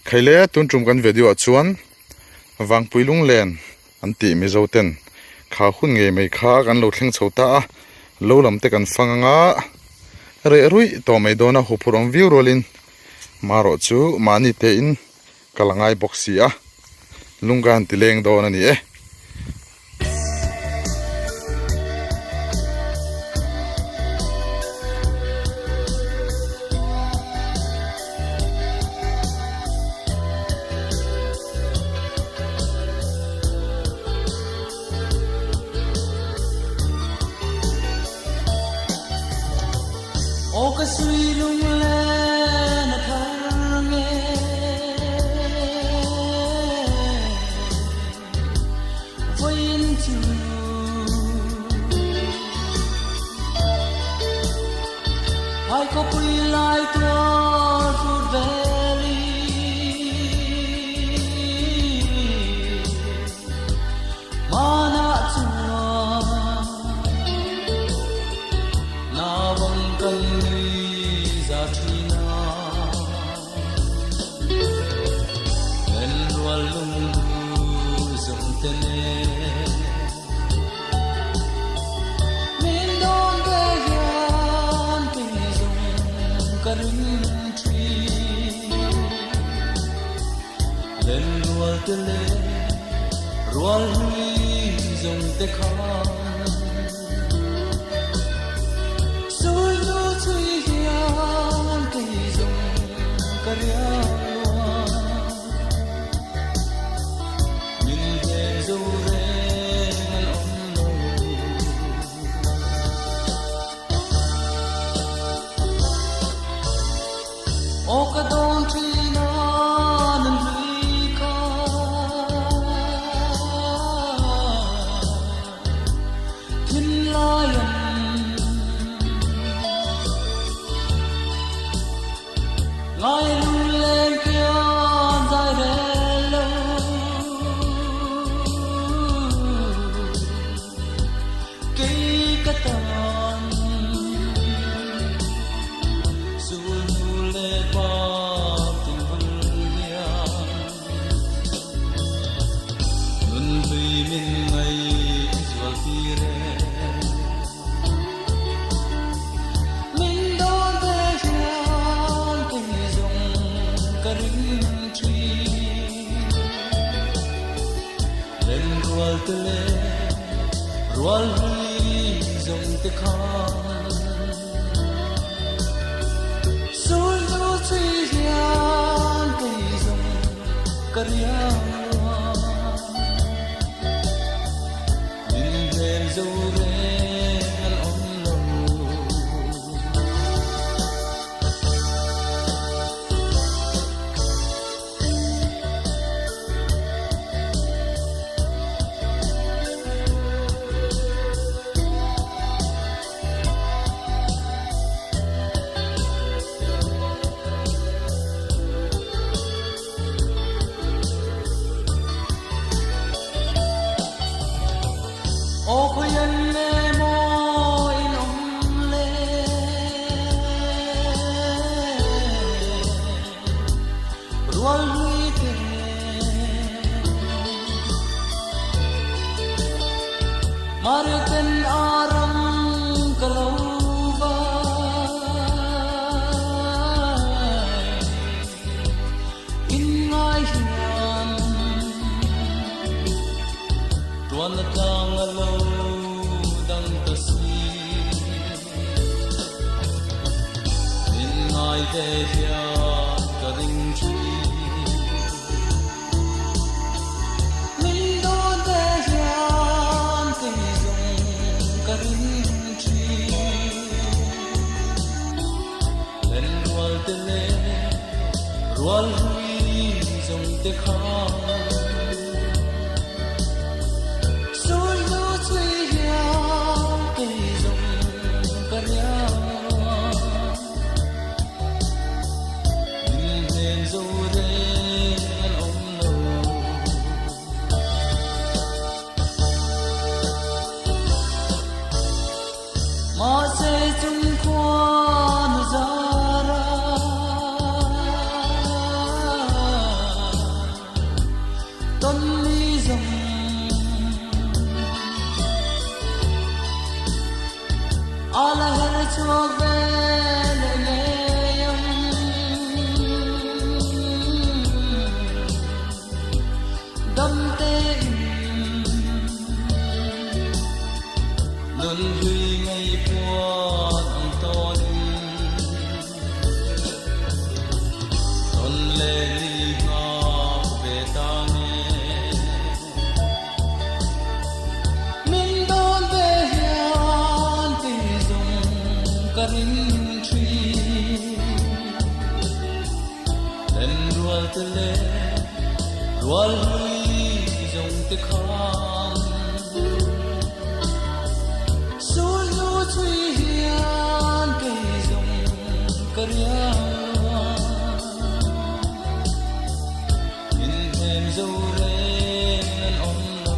Khaile tun tum kan video ah chuan Vangpui lunglen an tih Mizo ten kha hun ngei mai kha kan lo thleng chho ta a, lo lam te kan fang anga reh ruih tawh mai dawn a, huphurh awm viau rualin marawh chu mahni te in ka la ngai bawk si a, lung ka han ti leng dawn a ni e. ring thin. Len rual te leh rual hlui zawng te khan Sul hnu chhui hian kei zawng ka riang lo a. Min hnem zo reng an awm lo.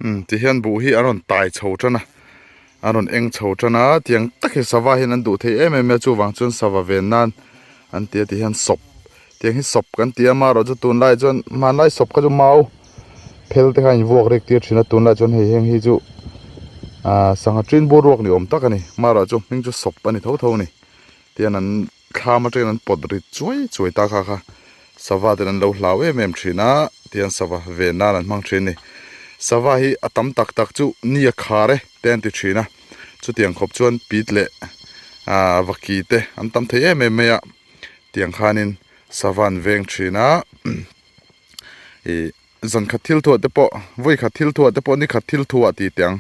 Umm ti hian buh hi a rawn tai chho tan a a rawn eng chho tan a tiang tak hi sava hian an duh thei em em mai a chuvang chuan sava ven nan an ti a ti hian sawp tiang hi sawp kan ti a amaherawh chu tunlai chuan hmanlai sawp kha chu mau phel te kha a invuak rek tir thin a tunlai chuan hei heng hi chu ahh sangha tin bur ruak ni awm tak a ni amaherawh chu hming chu sawp a ni tho tho a ni tihian an thlam atangin an pawt rit chuai chuai ta kha kha sava ten an lo hlau em em thin a tihian sava ven nan an hmang thin a ni sava hi a tam tak tak chu ni a khar e te an ti thin a chutiang khawp chuan pit leh ahh vaki te an tam thei em em mai a tiang khanin sava an veng thin a ih zan khat thil thuah te pawh vawi khat thil thuah te pawh ni khat thil thuah tih teh ang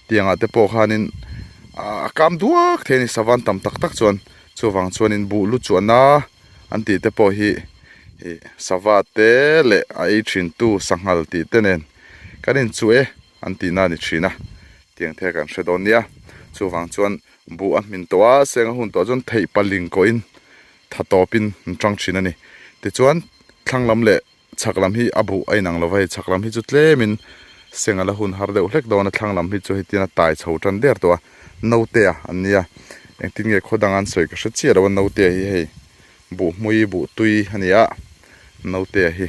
tiang ah te pawh khanin a kam duak thei a ni savan tam tak tak chuan chuvang chuanin buh lu chuahna an tih te pawh hi ih sava te leh a ei thin tu sanghal tih te nen kan inchuh e an tihna a ni thin a tiang te kan hre dawn nia chuvang chuan buh a hmin tawh a seng a hun tawh chuan theih paling kawhin tha tawpin an tang thin a ni tichuan thlang lam leh Chhak lam hi a buh a inang lo va, hei chhak lam hi chu tlemin seng a la hun har deuh hlek dawn a, thlang lam hi chu hetian a tai chho tan der tawh a, Notea an nia, engtin nge khaw dang an sawi ka hre chiah lo a, Notea hi hei buh hmui buh tui a ni a, Notea hi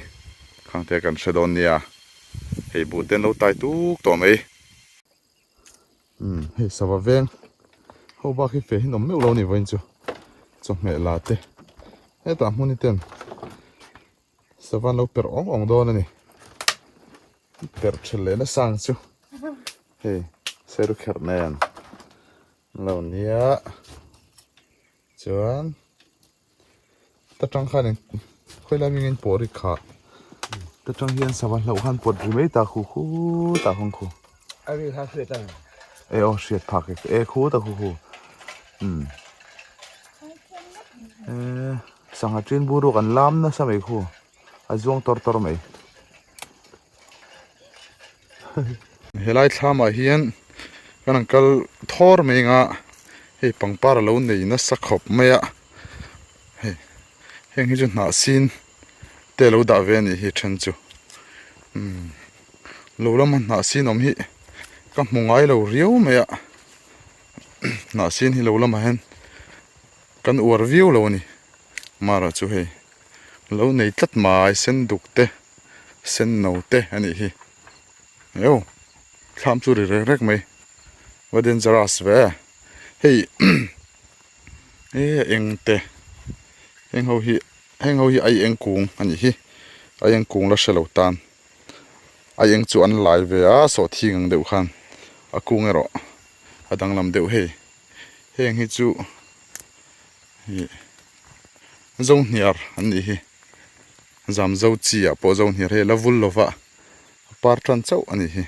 khangte kan hre dawn nia, hei buh te an lo tai tuk tawh mai. Umm hei sava veng ho bak hi feh hi an awm meuh lo a ni vawiin chu chawhmeh la te hetah hmun hi ten Sava an lo perh awng awng dawn a ni. Perh thelh leh nasa ang chu. Hei seru kherh nen an lo nia. Chuan ta tang khan in khawi lai mingin pawh ri kha. Ta tang hian sava hlauh khan pawt ri mai ta khu khu ta hawng khu. A ri kha hriat ang. E aw hriat phak e e khu ta khu khu. Umm. E Sangha tin bur ruak an lam nasa mai khu a zuang tawr tawr mai. Helai thlamah hian kan han kal thawr mai anga hei pangpar a lo nei nasa khawp mai a hei heng hi chu hnah sin te a lo dah ve a nih hi then chu umm lo lama hnah sin awm hi ka hmu ngai lo riau mai a hnah sin hi lo lamah hian. Kan uar viau lo a ni. Mara chu hei lo nei tlat mai sen duk te sen no te a nih hi. Eo thlam chu ri rek rek mai va dangerous ve hei e eng te heng ho hi heng ho hi ai eng kung a nih hi ai eng kung la hre lo tan ai eng chu an lai ve a sawhthing ang deuh khan a kung erawh a danglam deuh hei. Heng hi chu ih zohniar an nih hi zamzo chi ah pawh zohniar hei a la vul lo va a par tan chauh a nih hi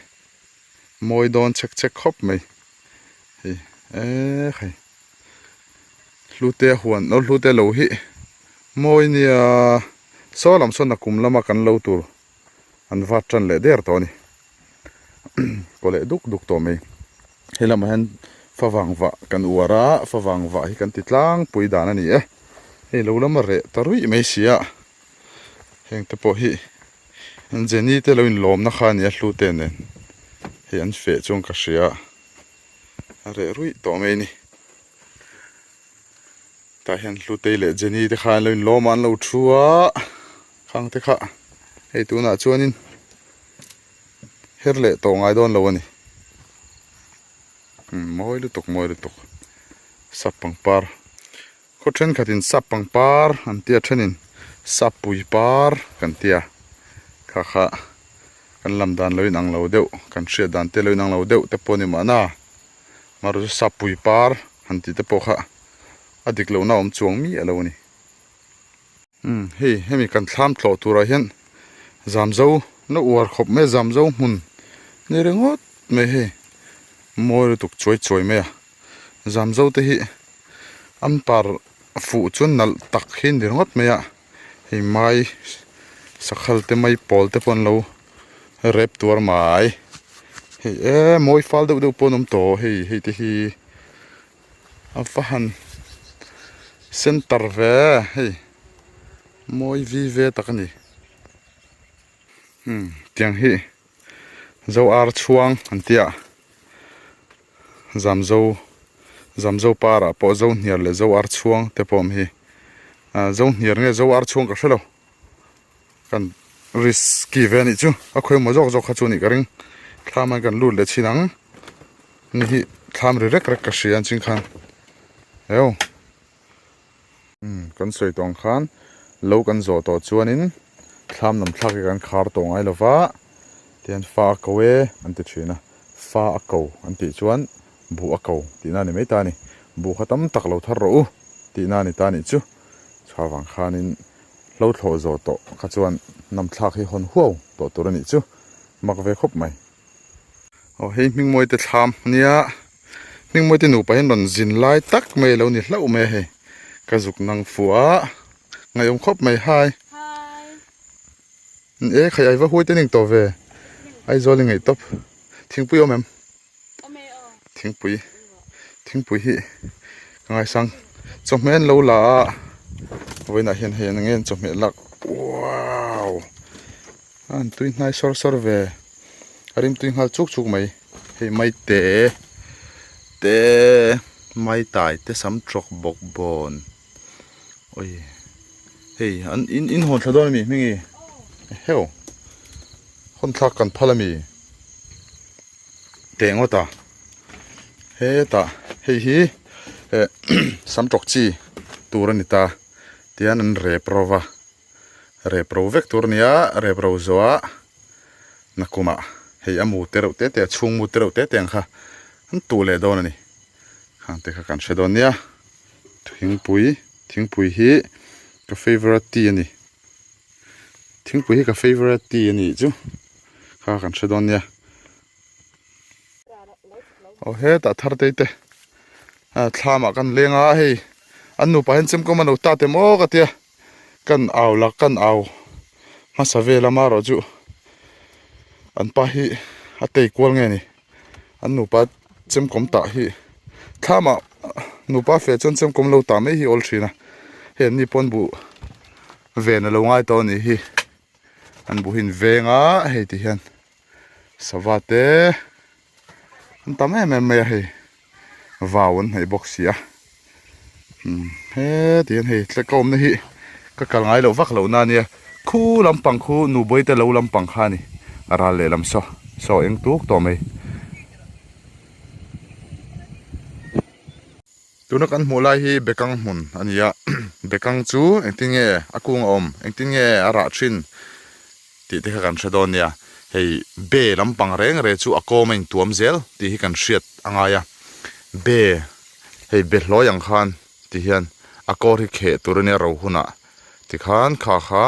mawi dawn chek chek khawp mai hei eee hei hlute a huan lo hlute lo hi mawi nia saw lam sawn a kum lama kan lo tur an vat tan leh der tawh a ni kaw leh duk duk tawh mai he lamah hian favang vah kan uar a favang vah hi kan ti tlangpui dan a ni e hei lo lama reh ta ruih mai si a heng te pawh hi Jenny te lo inlawmna kha a ni a hlu te nen hei an feh chuan ka hria a reh ruih tawh mai a ni tah hian Hlutei leh Jenny te kha an lo inlawm a an lo thu a. Khang te kha hei tunah chuanin her leh tawh ngai dawn lo a ni. Umm mawi lutuk mawi lutuk sap pangpar. Khaw thenkhatin sap pangpar an tia thenin sap pui par kan tia kha kha kan lam dan lo inang lo deuh kan hriat dan te lo inang lo deuh te pawh a ni mahna marawh chu sap pui par han tih te pawh kha a dik lohna a awm chuang miah lo a ni. Umm hei hemi kan thlam tlawh turah hian zamzo na uar khawp mai a zamzo hmun ni ringawt mai hei mawi lutuk chuai chuai mai a zamzo te hi an par fuh chuan nalh tak hi a ni ringawt mai a hei mai sakhal te mai pawl te pawh an lo rep tuar mai hei e mawi fal deuh deuh pawh an awm tawh hei hei te hi. A va han center ve hei mawi vi ve tak a ni umm tiang hi zo ar chhuang an tia zamzo zamzo par ah pawh zo hniar leh zo ar chhuang te pawh a awm hi ah zo hniar nge zo ar chhuang ka hrelo. Kan risky ve anih chu a khawi maw zawk zawk kha chu anih ka ring thlam ah kan lut leh chhin ang ni hi thlam ri rek rek ka hria an ching khan eo umm kan sawi tawh ang khan lo kan zawh tawh chuanin thlam lam thlak hi kan khar tawh ngai lova tihian fa a ko e an ti thin a fa a ko an tih chuan buh a ko tihna a ni mai ta a ni buh kha tam tak lo thar rawh u tihna a ni ta anih chu chhuavang khanin. Hlo thlawh zawh tawh kha chuan nam thlak hi hawn huau tawh tur a nih chu mak ve khawp mai. Aw hei Hmingmawi te thlam ania Hmingmawi te nupa hian rawn zin lai tak mai a lo ni hlauh mai a hei ka zuk nang fuh a ngaihawm khawp mai hai e khai ai va huai te ning tawh ve Aizawl i ngaih tawp thingpui awm em. Thingpui thingpui hi ka ngaisang chawhmeh an lo la a vawiinah hian hei an nge an chawhmeh lak wow a han tui hnai sawr sawr ve a rim tui nghal chuk chuk mai hei mai te te mai tai te sam trawk bawk bawn awi hei an in in hawn thla dawn a mi hming i heuh hawn thlak kan phal a mi. Teh ngawt a hetah hei hi eh sam tawk chi tur a ni ta tihian an rep ro va rep ro vek tur a ni a rep ro zawh ah nakumah hei a mu te reuh te te a chhung mu te reuh te te ang kha an tuh leh dawn a ni khang te kha kan hre dawn nia thingpui thingpui hi ka favourite tea a ni. Thingpui hi ka favourite tea a nih chu kha kan hre dawn nia aw hetah thar te te thlam ah kan leng a hei an nupa hian chemkawm an lo ta te maw ka tia kan au la kan au hmasa vel a marawh chu an pa hi a tei kual nge ni an nupa chemkawm tah hi thlam ah nupa fe chuan chemkawm lo tah mai hi a awl thin a hei an ni pawn buh. Ven a lo ngai tawh a nih hi an buhin veng a hei ti hian sava te an tam em em mai a hei vau an hnaih bawk si a umm heti hian hei ka awmna hi ka kal ngai loh vak loh na ania khu lampang khu nubawi te lo lampang kha a ni a ral lehlam saw saw eng tuk tawh mai. Tuna kan hmuh lai hi bekang hmun a ni a, bekang chu engtin nge a kung a awm, engtin nge a rah thin tih te kha kan hre dawn nia. Hei be lampang reng reng chu a kawm a intuam zel tih hi kan hriat a ngai a, be hei be hlawi ang khan ti hian a kawr hi kheh tur a nia ro hunah tikhan kha kha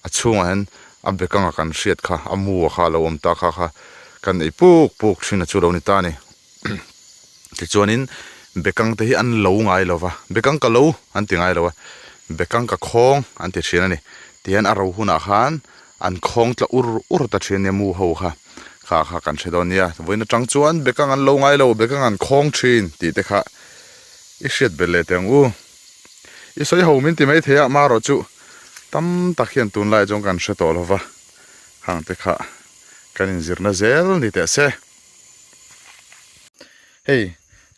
a chhungah hian a bekang a kan hriat kha a mu a kha a lo awm ta kha kha kan ei puk puk thin a chu lo ni ta a ni. Tichuanin bekang te hi an lo ngai lo va, bekang ka lo an ti ngai lo a, bekang ka khawng an ti thin a ni. Tihian a ro hunah khan an khawng tla ur ur ta thin a nia mu ho kha, kha kha kan hre dawn nia. Vawiin atang chuan bekang an lo ngai lo, bekang an khawng thin tih te kha i hriat belh leh teh ang u. I sawi ho min ti mai thei a, marawh chu tam tak hian tunlaiah chuan kan hre tawh lo va, hang te kha kan inzirna zel ni teh se. Hei,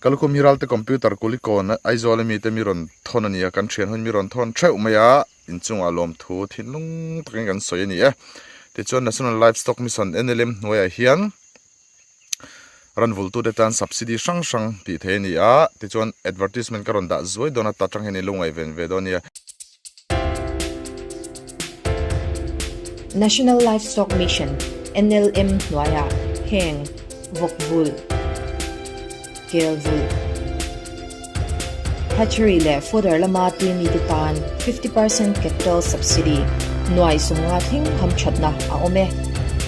Kalukhum hi Ralte Computer Kulikawn Aizawl ami te mi rawn thawn a ni a, kan thian hun mi rawn thawn theuh mai a, inchungah lawmthu thinlung takin kan sawi a ni e. Tichuan National Livestock Mission, NLM, hnuaiah hian Ran vultute tan subsidy hrang hrang tih theih a ni a, tichuan advertisement ka rawn dah zuai dawn a, ta tang hian i lo ngaihven ve dawn a nia. National Livestock Mission, NLM, hnuaiah heng vawk vulh, kel vulh, hatchery leh fodder lama tui mite tan 50 percent capital subsidy nuai sumnga thleng hamthatna a awm e.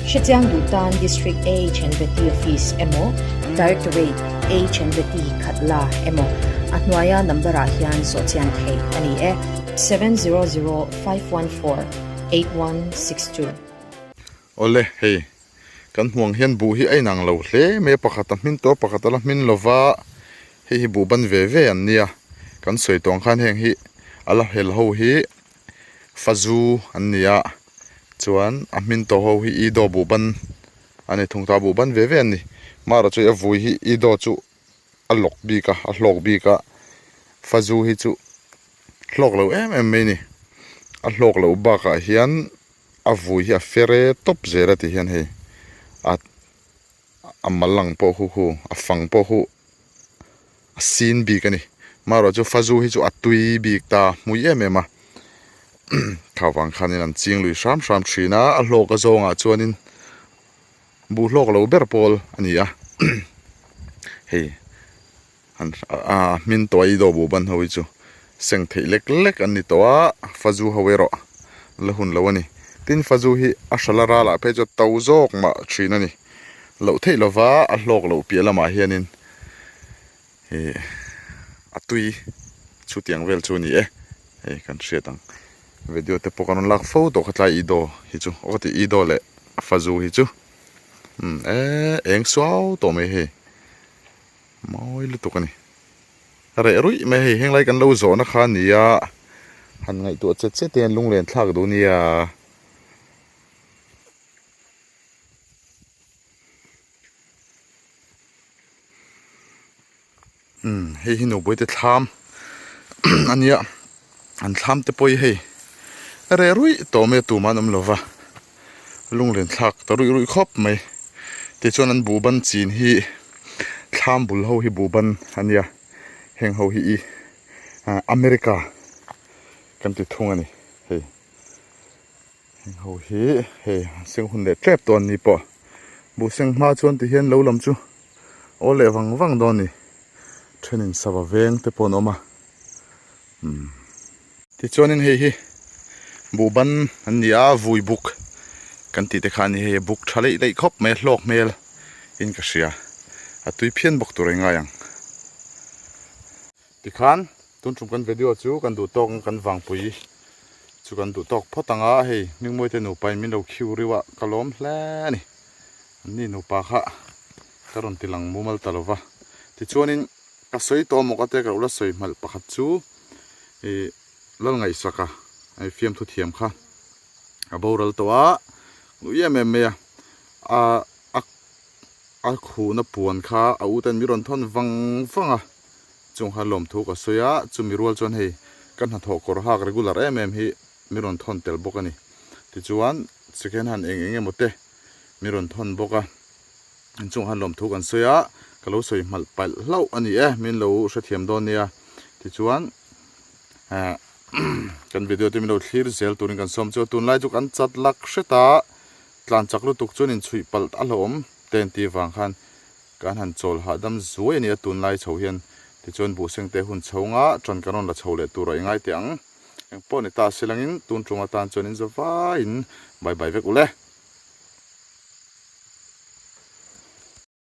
Hrechiang duh tan District AHNVT Office emaw Directorate AHNVT Khatla emaw a hnuaia number ah hian zawhchian theih a ni e, 7005148162. Awle, hei Kan hmuang hian buh hi a inang lo hle mai a, pakhat a hmin tawh a, pakhat a la hmin lo va, hei hi buh ban ve ve an nia, kan sawi tawh ang khan heng hi a la hel ho hi fazu an ni a, chuan a hmin tawh ho hi idaw buh ban a ni thung ta, buh ban ve ve an ni, marawh chu a vui hi idaw chu a lawk bik a, a hlawk bik a, fazu hi chu hlawk lo em em mai a ni, a hlawk loh bakah hian. A vui hi a fere tawp zel a ti hian hei a a mal ang pawh hu hu a fang pawh hu a sin bik a ni marawh chu fazu hi chu a tui bik ta hmui em em a kha vang khanin an ching lui hram hram thin a a hlawk a zawngah chuanin buh hlawk lo ber pawl a ni a hei. An a hmin tawh a i dawh buh ban ho hi chu seng theih lek lek an ni tawh a, fazu ho erawh la hun lo a ni. Tin fazu hi a hrala ralah phei chuan to zawk mah thin a ni. Loh theih lova a hlawk loh piah lamah hianin ih a tui chutiang vel chu a ni e, hei kan hriat ang. Video te pawh kan rawn lak fo tawh kha tlai i daw hi chu aw ka ti i daw leh fazu hi chu umm e eng suau tawh mai hei. Mawi lutuk a ni. Reh ruih mai hei henglai kan lo zawhna kha a ni a, han ngaihtuah chet chet hian lunglen thlak duh nia. Umm hei hi nubuaite thlam a nia an thlam te pawh hi hei reh ruih tawh mai a tumah an awm lo va lunglen thlak ta ruih ruih khawp mai tichuan an buh ban chin hi thlam bul ho hi buh ban a nia heng ho hi i America kan ti thung a ni hei. Heng ho hi hei seng hun leh tep tawh an ni pawh buh seng hma chuan ti hian lo lam chu aw leh vang vang dawn a ni thenin sava veng te pawh an awm a umm tichuanin hei hi buh ban an ni a vui buk kan tih te kha a ni hei buk tha leih leih khawp mai a hlawk hmel in ka hria a tui phian bawk tur a ingai ang. Tikhan tun tum kan video chu kan duh tawk ang kan vangpui chu kan duh tawk phawt ang a, hei Hmingmawite nupa in min lo khiu riu a ka lawm hle a ni. Anni nupa kha ka rawn ti lang mumal ta lo va. Tichuanin ka sawi tawh maw ka tia ka lo la sawi hmalh pakhat chu ih Lalngaihsaka hei fiamthu thiam kha a boral tawh a, nuih em em mai a, a a a khuhna puan kha a u ten min rawn thawn vang vang a. Chung khan lawmthu ka sawi a, chumi rual chuan hei ka hnathawh kawr hak regular em em hi mi rawn thawn tel bawk a ni. Tichuan second hand eng eng emaw te mi rawn thawn bawk a, inchungah khan lawmthu kan sawi a, ka lo sawi hmalh palh hlauh a ni e, min lo hrethiam dawn nia. Tichuan eh kan video te min lo thlir zel turin kan sawm chu a, tunlai chu kan chat lak hret a, tlan chak lutuk chuan inchhuih palh a hlauhawm te an tih vang khan Kan han chawl hahdam zuai a nia tunlai chho hian tichuan buhseng te hun chho nga tan kan rawn la chho leh tur a i ngai teh ang. Engpawh ni ta silangin tun tum atan chuan in za vaiin bye bye vek u le.